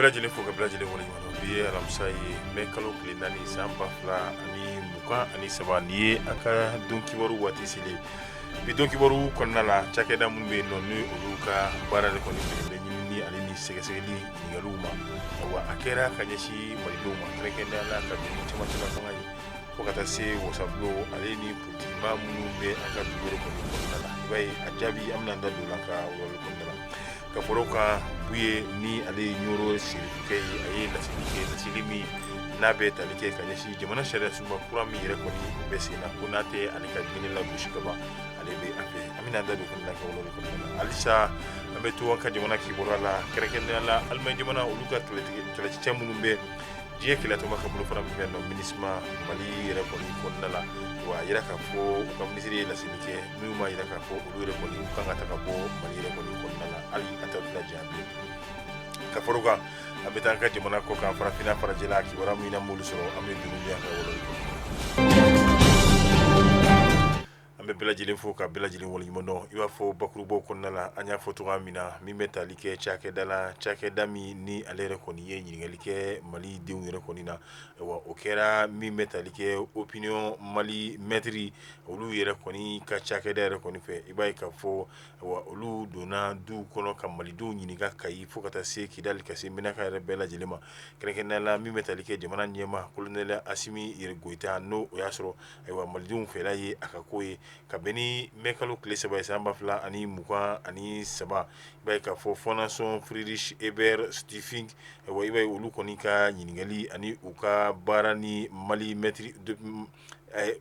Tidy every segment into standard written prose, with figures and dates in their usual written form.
Bɛɛ lajɛlen fo ka bɛɛ lajɛlen waleɲuman dɔn. Bi ye alamisa ye, mɛ kalo tile 4, san 2023. Nin ye an ka don kibaru waati selen. Bi don kibaru kɔnɔna la, cakɛda minnu bɛ yen nɔ, ni olu ka baara de kɔni bɛnnen bɛ ɲinini ale ni sɛgɛsɛgɛli ɲininkaliw ma, wa a kɛra ka ɲɛsin malidenw ma, kɛrɛnkɛrɛnnenya la ka bɛn ni cɛmancɛla fanga ye, fo ka taa se wasabulon ale ni politikima minnu bɛ an ka dugu yɛrɛ kɔni kɔnɔna la, i b'a ye a jaabi, an bɛna an da don o la ka walawalali kɔnɔna la. Ka fara o kan, Buye ni ale ye Ɲɔrɔ serifukɛ ye, a ye laseli kɛ, laseli min n'a bɛ tali kɛ ka ɲɛsin jamana sariya sunba kura min yɛrɛ kɔni o bɛ sen na, ko n'a tɛ ale ka diinɛ lagosi ka ban, ale bɛ a fɛ. An bɛna an da don kɔnɔna ka walawalali kɔnɔna la. Halisa an bɛ to an ka jamana kibaruya la, kɛrɛnkɛrɛnnenya la Alimaɲi jamana, olu ka kɛlɛcɛ minnu bɛ diɲɛ kɛlɛtɔnba ka bolofara min bɛ nɔ MINUSMA Mali yɛrɛ kɔni kɔnɔna la, wa a yira k'a fɔ u ka minisiri ye laseli kɛ minnu b'a yira k'a fɔ olu yɛrɛ kɔni u kan ka ta ka bɔ Mali yɛrɛ kɔni kɔnɔna la, hali a tɛ tɛna diya bilen. Ka fara o kan, an bɛ taa an ka jamana kɔ kan, farafinna farajɛla kibaruya min n'an b'olu sɔrɔ, an bɛ don an ka walawalali kɔnɔ. An bɛ bɛɛ lajɛlen fo ka bɛɛ lajɛlen waleɲuman dɔn. I b'a fɔ bakurubaw kɔnɔna la, an y'a fɔ cogoya min na, min bɛ tali kɛ cakɛda la, cakɛda min ni ale yɛrɛ kɔni ye ɲininkali kɛ Mali denw yɛrɛ kɔni na, wa o kɛra min bɛ tali kɛ Opinion Mali Mètre, olu yɛrɛ kɔni ka cakɛda yɛrɛ kɔni fɛ. I b'a ye k'a fɔ wa olu donna duw kɔnɔ ka malidenw ɲininka, Kayi fo ka taa se Kidali, ka se Menaka yɛrɛ bɛɛ lajɛlen ma, kɛrɛnkɛrɛnnenya la min bɛ tali kɛ jamana ɲɛmaa Colonel Asimi yɛrɛ Goyita, n'o o y'a sɔrɔ ayiwa malidenw fɛla ye a ka ko ye. Ka bɛn ni mɛ kalo tile 3 ye, san 2023, i b'a ye k'a fɔ Fondation Friedrich Ebert Stiftung, ayiwa i b'a ye olu kɔni ka ɲininkali ani u ka baara ni Mali Mètre,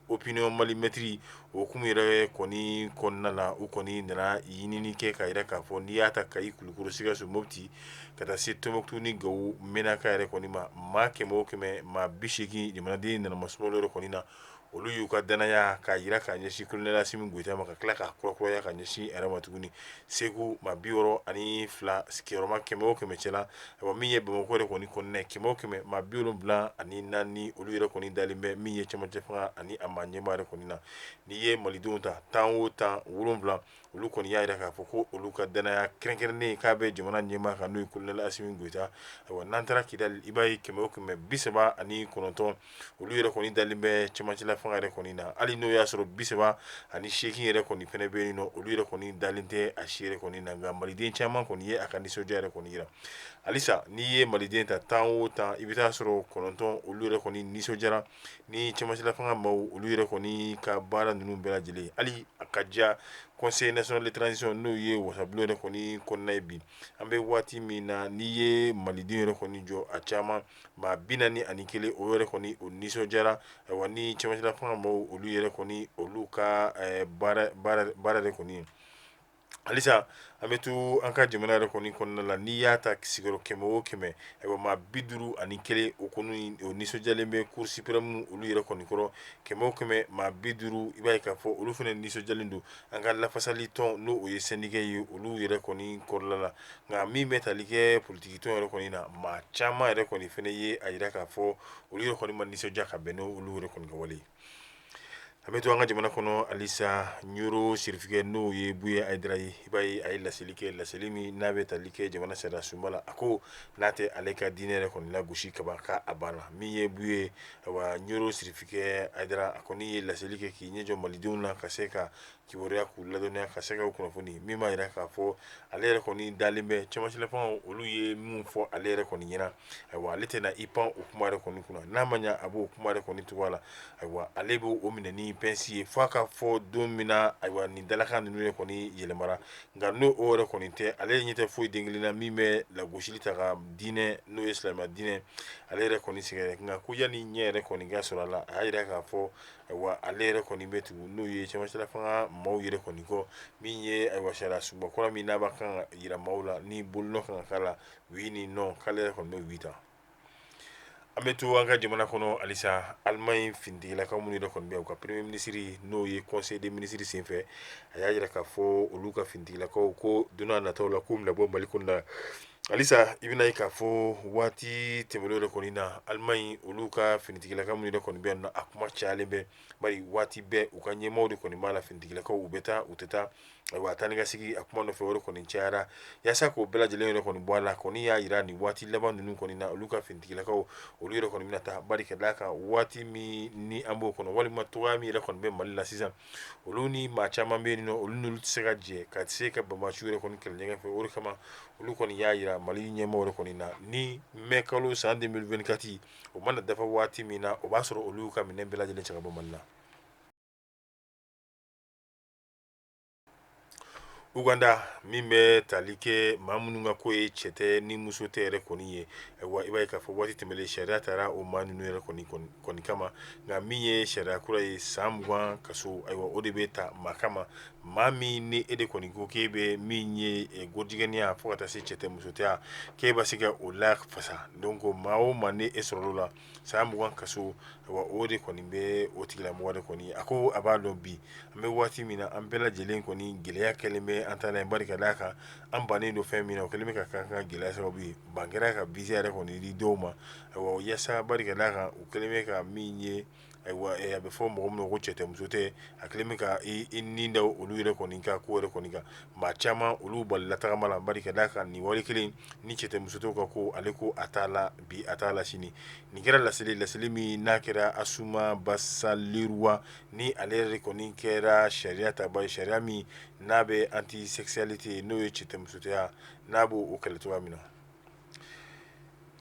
Opinion Mali Mètre o hukumu yɛrɛ kɔni kɔnɔna la, u kɔni nana ɲinini kɛ k'a yira k'a fɔ n'i y'a ta Kayi, Kulukoro, Sikaso, Mopti, ka taa se Tɔnbukutu ni Gawo, Menaka yɛrɛ kɔni ma, maa 100 o 100, maa 80 jamanaden nanama sumaworo yɛrɛ kɔni na, olu y'u ka danaya k'a yira k'a ɲɛsin Colonel Asimi Goyita ma, ka tila k'a kurakuraya ka ɲɛsin a yɛrɛ ma tuguni. Segu, maa 62 sigiyɔrɔma 100 o 100 cɛla. Ayiwa min ye Bamakɔ yɛrɛ kɔni kɔnɔna ye, 100 o 100, maa 74, olu yɛrɛ kɔni dalen bɛ min ye cɛmancɛ fanga ani a maa ɲɛmaa yɛrɛ kɔni na. N'i ye malidenw ta 10 o 10, 7, olu kɔni y'a jira k'a fɔ ko olu ka danaya kɛrɛnkɛrɛnnen k'a bɛ jamana ɲɛmaa kan, n'o ye Colonel Asimi Goyita. Ayiwa n'an taara Kidali, i b'a ye 100 o 100, 39, olu yɛrɛ kɔni dalen bɛ cɛmancɛla fanga yɛrɛ kɔni na, hali n'o y'a sɔrɔ 38 yɛrɛ kɔni fana bɛ yen nɔ, olu yɛrɛ kɔni dalen tɛ a si yɛrɛ kɔni na. Nka maliden caman kɔni ye a ka nisɔndiya yɛrɛ kɔni jira. Halisa n'i ye maliden ta 10 o 10, i bɛ taa sɔrɔ 9, olu yɛrɛ kɔni nisɔndiyara ni cɛmancɛla fanga maaw olu yɛrɛ kɔni ka baara ninnu bɛɛ lajɛlen. Hali a ka diya Conseil national de transition, n'o ye wasabulon yɛrɛ kɔni kɔnɔna ye, bi an bɛ waati min na, n'i ye maliden yɛrɛ kɔni jɔ a caman, maa 41, o yɛrɛ kɔni o nisɔndiyara, ayiwa ni cɛmancɛla fanga maaw olu yɛrɛ kɔni olu ka baara yɛrɛ kɔni ye. Halisa an bɛ to an ka jamana yɛrɛ kɔni kɔnɔna la. N'i y'a ta sigiyɔrɔ 100 o 100, ayiwa maa 51, o kɔni o nisɔndiyalen bɛ Cour suprême olu yɛrɛ kɔni kɔrɔ. 100 o 100, maa 50, i b'a ye k'a fɔ olu fana nisɔndiyalen don an ka lafasali tɔn, n'o o ye syndicat ye, olu yɛrɛ kɔni kɔrɔla la. Nka min bɛ tali kɛ politiki tɔn yɛrɛ kɔni na, maa caman yɛrɛ kɔni fana ye a jira k'a fɔ olu yɛrɛ kɔni ma nisɔndiya ka bɛn n'olu yɛrɛ kɔni ka wale ye. An bɛ to an ka jamana kɔnɔ halisa. Ɲoro sirifikɛ, n'o ye Buye Hayidara ye, i b'a ye a ye laseli kɛ, laseli min n'a bɛ tali kɛ jamana sariya sunba la. A ko n'a tɛ ale ka diinɛ yɛrɛ kɔni lagosi kaban, k'a banna. Min ye Buye, ayiwa Ɲoro sirifikɛ Hayidara, a kɔni ye laseli kɛ k'i ɲɛ jɔ malidenw na, ka se ka kibaruya k'u ladɔnniya, ka se ka kunnafoni min b'a jira k'a fɔ ale yɛrɛ kɔni dalen bɛ cɛmancɛla fanga olu ye min fɔ ale yɛrɛ kɔni ɲɛna. Ayiwa ale tɛna i pan o kuma yɛrɛ kɔni kunna, n'a ma ɲɛ a b'o kuma yɛrɛ kɔni cogoya la, ayiwa ale b'o minɛ ni pince ye f'a ka fɔ don min na ayiwa nin dalakan ninnu yɛrɛ kɔni yɛlɛmara. Nka n'o o yɛrɛ kɔni tɛ, ale ɲɛ tɛ foyi den kelen na min bɛ lagosili ta ka diinɛ, n'o ye silamɛya diinɛ, ale yɛrɛ kɔni sɛgɛrɛ. Nka ko yanni ɲɛ yɛrɛ kɔni ka sɔrɔ a la, a y'a jira k'a fɔ ayiwa ale yɛrɛ kɔni bɛ tugu n'o ye cɛmancɛla fanga maaw yɛrɛ kɔni kɔ, min ye ayiwa sariya sunba kura min n'a b'a kan ka yira maaw la, ni bolonɔ kan ka k'a la, oui ni non, k'ale yɛrɛ kɔni bɛ oui ta. An bɛ to an ka jamana kɔnɔ halisa. Alimaɲi finitigilakaw minnu yɛrɛ kɔni bɛ u ka premier ministre, n'o ye conseil des ministres senfɛ, a y'a jira k'a fɔ olu ka finitigilakaw ko don n'a nataw la k'u bɛna bɔ Mali kɔnɔna la. Halisa i bɛna ye k'a fɔ waati tɛmɛnen yɛrɛ kɔni na, Alimaɲi olu ka finitigilaka minnu yɛrɛ kɔni bɛ yan nɔ, a kuma cayalen bɛ, bari waati bɛɛ u ka ɲɛmaaw de kɔni b'a la, finitigilakaw u bɛ taa u tɛ taa. Ayiwa, taa ni ka sigi a kuma nɔfɛ, o de kɔni cayara. Yaasa k'o bɛɛ lajɛlen yɛrɛ kɔni bɔ a la kɔni, y'a jira nin waati laban ninnu kɔni na, olu ka finitigilakaw, olu yɛrɛ kɔni bɛna taa, bari ka d'a kan waati min ni an b'o kɔnɔ, walima cogoya min yɛrɛ kɔni bɛ Mali la sisan, olu ni maa caman bɛ yen nɔ, olu n'olu tɛ se ka jɛ ka se ka banbaanciw yɛrɛ kɔni kɛlɛ ɲɔgɔn fɛ. O de kama olu kɔni y'a jira Mali ɲɛmɔgɔ yɛrɛ kɔni na, ni mɛ kalo san 2024 o mana dafa waati min na, o b'a sɔrɔ olu ka minɛn bɛɛ lajɛlen cɛ ka bɔ Mali la. Uganda, min bɛ tali kɛ maa minnu ka ko ye cɛ tɛ ni muso tɛ yɛrɛ kɔni ye, ayiwa, i b'a ye k'a fɔ waati tɛmɛnen sariya taara o maa ninnu yɛrɛ kɔni kama. Nka min ye sariya kura ye, san 20 kaso, ayiwa, o de bɛ ta maa kama, maa min ni e de kɔni ko k'e bɛ min ye godigɛniya fo ka taa se cɛ tɛ muso tɛya, k'e bɛ se ka o lafasa. Donc maa o maa ni e sɔrɔla o la, san 20 kaso, ayiwa, o de kɔni bɛ o tigilamɔgɔ de kɔni. A ko a b'a dɔn bi an bɛ waati min na, an bɛɛ lajɛlen kɔni gɛlɛya kɛlen bɛ an ta la, bari ka d'a kan an bannen don fɛn min na, o kɛlen bɛ ka k'an ka gɛlɛya sababu ye. Ban kɛra ka visa yɛrɛ kɔni di dɔw ma, ayiwa, yaasa bari ka d'a kan u kɛlen bɛ ka min ye, ayiwa, a bɛ fɔ mɔgɔ min ko cɛ tɛ muso tɛ, a kɛlen bɛ ka i ni da olu yɛrɛ kɔni ka ko yɛrɛ kɔni kan. Maa caman olu balila tagama la, bari ka d'a kan nin wale kelen ni cɛ tɛ muso tɛ ka ko, ale ko a t'a la bi, a t'a la sini. Nin kɛra laseli min n'a kɛra Asuma Basalirwa, ni ale yɛrɛ kɔni kɛra sariya taba ye, sariya min n'a bɛ anti-sexualité, n'o ye cɛ tɛ muso tɛya, n'a b'o kɛlɛ cogoya min na.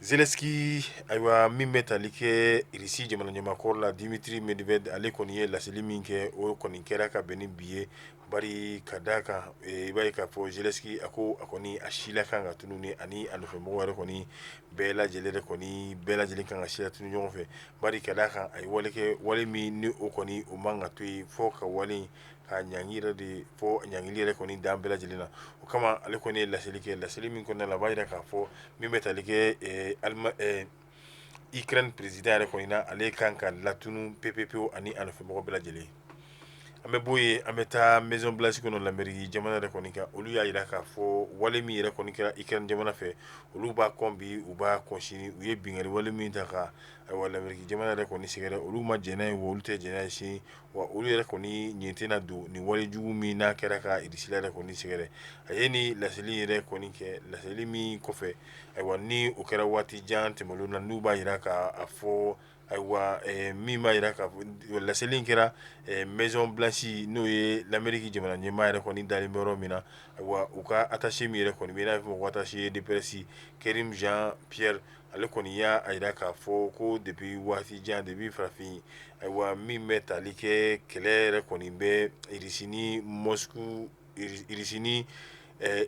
Zelensky, ayiwa, min bɛ tali kɛ Irisi jamana ɲɛmaa la, Dimitri Medvedev, ale kɔni ye laseli min kɛ, o kɔni kɛra ka bɛn ni bi ye, bari ka d'a kan i b'a ye k'a fɔ Zelensky a ko a kɔni a sila kan ka tunun ni ani a nɔfɛmɔgɔ yɛrɛ kɔni bɛɛ lajɛlen yɛrɛ kɔni bɛɛ lajɛlen kan ka sila tunun ɲɔgɔn fɛ, bari ka d'a kan a ye wale kɛ, wale min ni o kɔni o man ka to yen fo ka wale ka ɲangi yɛrɛ de fɔ ɲangili yɛrɛ kɔni dan bɛɛ lajɛlen na. O kama ale kɔni ye laseli kɛ. Laseli min kɔnɔna la, a b'a jira k'a fɔ min bɛ tali kɛ Ukraine président yɛrɛ kɔni na, ale kan ka latunu pewu-pewu ani a nɔfɛmɔgɔ bɛɛ lajɛlen. An bɛ bɔ yen, an bɛ taa Maison Blanche kɔnɔ, Lamɛriki jamana yɛrɛ kɔni kan. Olu y'a jira k'a fɔ wale min yɛrɛ kɔni kɛra Ukraine jamana fɛ, olu b'a kɔn bi, u b'a kɔn sini. U ye binkanni wale min ta ka, ayiwa, Lamɛriki jamana yɛrɛ kɔni sɛgɛrɛ, olu ma jɛn n'a ye, wa olu tɛ jɛn n'a ye sini, wa olu yɛrɛ kɔni ɲin tɛna don nin wale jugu min n'a kɛra ka Irisi yɛrɛ kɔni sɛgɛrɛ. A ye nin laseli yɛrɛ kɔni kɛ, laseli min kɔfɛ, ayiwa, ni o kɛra waati jan tɛmɛnen na, n'u b'a jira k'a fɔ, ayiwa, min b'a jira ka laseli in kɛra Maison Blanche, n'o ye Lamɛriki jamana ɲɛmaa yɛrɛ kɔni dalen bɛ yɔrɔ min na. Ayiwa, u ka attaché min yɛrɛ kɔni bɛ n'a fɔ ko attaché de presse Karine Jean Pierre, ale kɔni y'a jira k'a fɔ ko depuis waati jan, depuis farafin, ayiwa, min bɛ tali kɛ kɛlɛ yɛrɛ kɔni bɛ Irisi ni Moscou, Irisi ni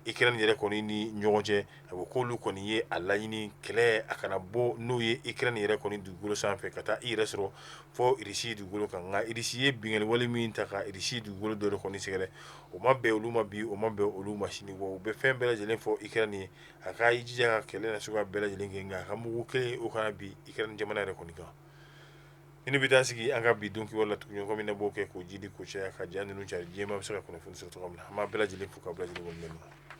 Ukraine yɛrɛ kɔni ni ɲɔgɔn cɛ, a k'olu kɔni ye a laɲini kɛlɛ a kana bɔ n'o ye Ukraine yɛrɛ kɔni dugukolo sanfɛ ka taa i yɛrɛ sɔrɔ fɔ Irisi dugukolo kan. Nka Irisi ye binkanni wale min ta ka Irisi dugukolo dɔ kɔni sɛgɛrɛ, o ma bɛn olu ma bi, o ma bɛn olu ma sini. Wa u bɛ fɛn bɛɛ lajɛlen fɔ Ukraine ye, a ka i jija ka kɛlɛ na suguya bɛɛ lajɛlen kɛ, nka a ka mugu kelen o kana bin Ukraine jamana yɛrɛ kɔni kan. Ni bɛ taa sigi an ka bi don kibaru la tuguni, komi ne b'o kɛ k'o jidi ko caya ka ja ninnu cari, diɲɛ bɛ se ka kunnafoni sɔrɔ cogo min na. An b'a bɛɛ lajɛlen fo ka bɛɛ lajɛlen waleɲuman dɔn.